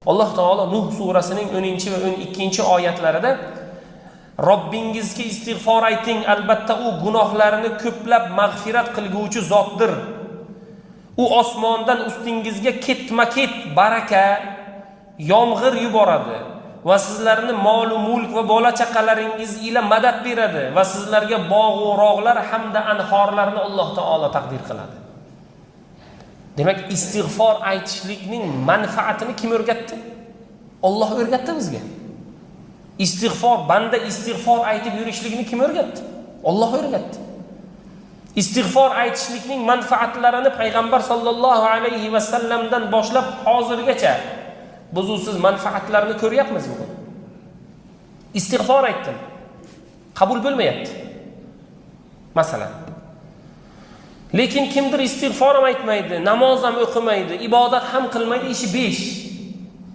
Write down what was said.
Alloh taolo Nuh surasining 10 va 12 oyatlarida: Robbingizga istig'for ayting, albatta u gunohlarni ko'plab mag'firat qilguvchi zotdir. U osmondan ustingizga ketma-ket baraka, yomg'ir yuboradi va sizlarni mol mulk va bola chaqalaringiz ila madad beradi va sizlarga bog'u rog'lar hamda anhorlarni Alloh taolo taqdir qiladi. Demak, istig'for aytishlikning manfaatini kim o'rgatdi? Olloh o'rgatdi bizga. Istig'for, banda istig'for aytib yurishlikni kim o'rgatdi? Olloh o'rgatdi. Istig'for aytishlikning manfaatlarini payg'ambar sollallohu alayhi vasallamdan boshlab hozirgacha buzusiz manfaatlarni ko'ryapmiz bugun. Istig'for aytdim, qabul bo'lmayapti masalan. Lekin kimdir istig'for ham aytmaydi, namoz ham o'qimaydi, ibodat ham qilmaydi, ishi besh.